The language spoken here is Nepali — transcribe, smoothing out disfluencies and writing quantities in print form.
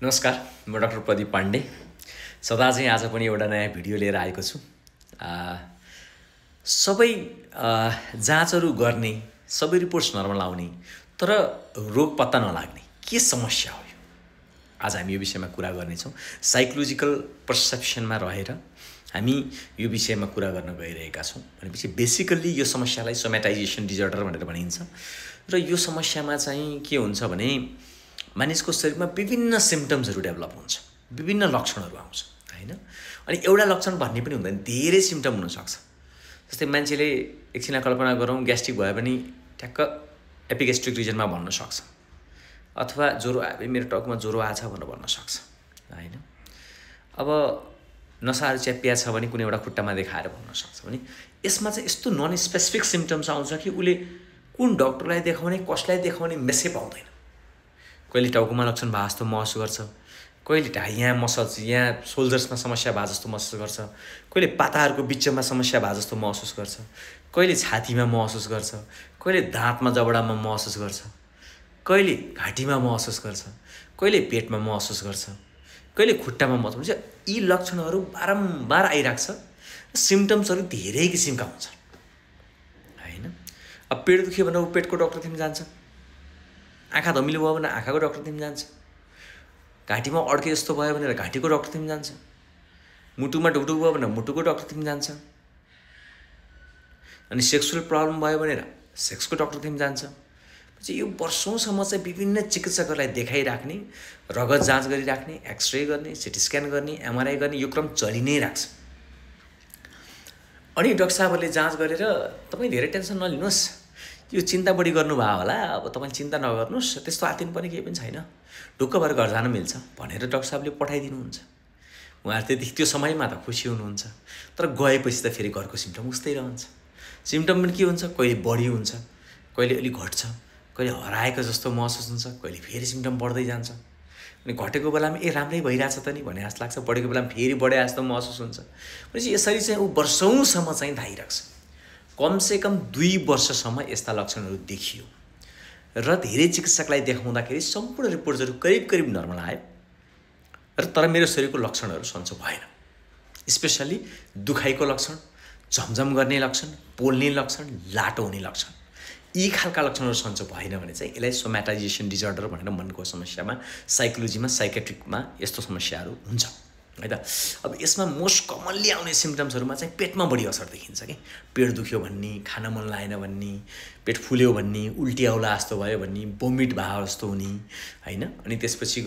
नमस्कार, म डाक्टर प्रदीप पाण्डे। सदा चाहिँ आज पनि एउटा नयाँ भिडियो लिएर आएको छु। सबै जाँचहरू गर्ने, सबै रिपोर्ट्स नर्मल आउने, तर रोग पत्ता नलाग्ने के समस्या हो यो? आज हामी यो विषयमा कुरा गर्नेछौँ। साइकोलोजिकल पर्सेप्सनमा रहेर हामी यो विषयमा कुरा गर्न गइरहेका छौँ। भनेपछि बेसिकल्ली यो समस्यालाई सोमेटाइजेसन डिजर्डर भनेर भनिन्छ र यो समस्यामा चाहिँ के हुन्छ भने मानिसको शरीरमा विभिन्न सिम्पटम्सहरू डेभलप हुन्छ, विभिन्न लक्षणहरू आउँछ हैन। अनि एउटा लक्षण भन्ने पनि हुँदैन, धेरै सिम्पटम हुनसक्छ। जस्तै मान्छेले एकछिन कल्पना गरौँ, ग्यास्ट्रिक भयो भने ठ्याक्क एपिग्यास्ट्रिक रिजनमा भन्न सक्छ, अथवा ज्वरो आयो मेरो टाउकोमा ज्वरो आछ भनेर भन्न सक्छ हैन। अब नसाहरू च्यापिया छ भने कुनै एउटा खुट्टामा देखाएर भन्न सक्छ। भने यसमा चाहिँ यस्तो नन स्पेसिफिक सिम्पटम्स आउँछ कि उसले कुन डक्टरलाई देखाउने, कसलाई देखाउने मेसै पाउँदैन। कहिले टाउकोमा लक्षण भए जस्तो महसुस गर्छ, कहिले यहाँ मसल्स यहाँ सोल्जर्समा समस्या भए जस्तो महसुस गर्छ, कहिले पाताहरूको बिचमा समस्या भए जस्तो महसुस गर्छ, कहिले छातीमा महसुस गर्छ, कहिले दाँतमा जबडामा महसुस गर्छ, कहिले घाँटीमा महसुस गर्छ, कहिले पेटमा महसुस गर्छ, कहिले खुट्टामा महसुस हुन्छ। यी लक्षणहरू बारम्बार आइरहेको छ। सिम्पटम्सहरू धेरै किसिमका हुन्छन् हैन। अब पेट दुख्यो भने पेटको डक्टरतिर जान्छ, आँखा धमिलो भयो भने आँखाको डक्टरतिर जान्छ, घाँटीमा अड्के जस्तो भयो भनेर घाँटीको डक्टरतिर जान्छ, मुटुमा ढुकढुक भयो भने मुटुको डक्टरतिर जान्छ, अनि सेक्सुअल प्रब्लम भयो भनेर सेक्सको डक्टरतिर जान्छ। चाहिँ यो वर्षौँसम्म चाहिँ विभिन्न चिकित्सकहरूलाई देखाइराख्ने, रगत जाँच गरिराख्ने, एक्सरे गर्ने, सिटी स्क्यान गर्ने, एमआरआई गर्ने यो क्रम चलि नै राख्छ। अनि डाक्टर साहबहरूले जाँच गरेर तपाईँ धेरै टेन्सन नलिनुहोस्, यो चिन्ता बढी गर्नुभयो होला, अब तपाईँ चिन्ता नगर्नुहोस्, त्यस्तो आत्तिनुपर्ने केही पनि छैन, ढुक्क भएर घर जान मिल्छ भनेर डाक्टर साहबले पठाइदिनुहुन्छ। उहाँहरू त्यति त्यो समयमा त खुसी हुनुहुन्छ, तर गएपछि त फेरि घरको सिम्पटम उस्तै रहन्छ। सिम्पटम पनि के हुन्छ, कहिले बढी हुन्छ, कहिले अलिक घट्छ, कहिले हराएको जस्तो महसुस हुन्छ, कहिले फेरि सिम्पटम बढ्दै जान्छ। अनि घटेको बेलामा राम्रै भइरहेछ त नि भने जस्तो लाग्छ, बढेको बेलामा फेरि बढे जस्तो महसुस हुन्छ। भनेपछि यसरी चाहिँ ऊ वर्षौँसम्म चाहिँ धाइराख्छ। कमसेकम 2 वर्षसम्म यस्ता लक्षणहरू देखियो र धेरै चिकित्सकलाई देखाउँदाखेरि सम्पूर्ण रिपोर्ट्सहरू करिब नर्मल आयो र तर मेरो शरीरको लक्षणहरू सन्चो भएन। स्पेसल्ली दुखाइको लक्षण, झमझम गर्ने लक्षण, पोल्ने लक्षण, लाटो हुने लक्षण, यी खालका लक्षणहरू सन्चो भएन भने चाहिँ यसलाई सोमेटाइजेसन डिजर्डर भनेर मनको समस्यामा, साइकोलोजीमा, साइकेट्रिकमा यस्तो समस्याहरू हुन्छ है त। अब यसमा मोस्ट कमनली आउने सिम्पटम्सहरूमा चाहिँ पेटमा बढी असर देखिन्छ कि पेट दुख्यो भन्ने, खान मन लागेन भन्ने, पेट फुल्यो भन्ने, उल्टी आउला जस्तो भयो भन्ने, भोमिट भए जस्तो हुने हैन। अनि त्यसपछि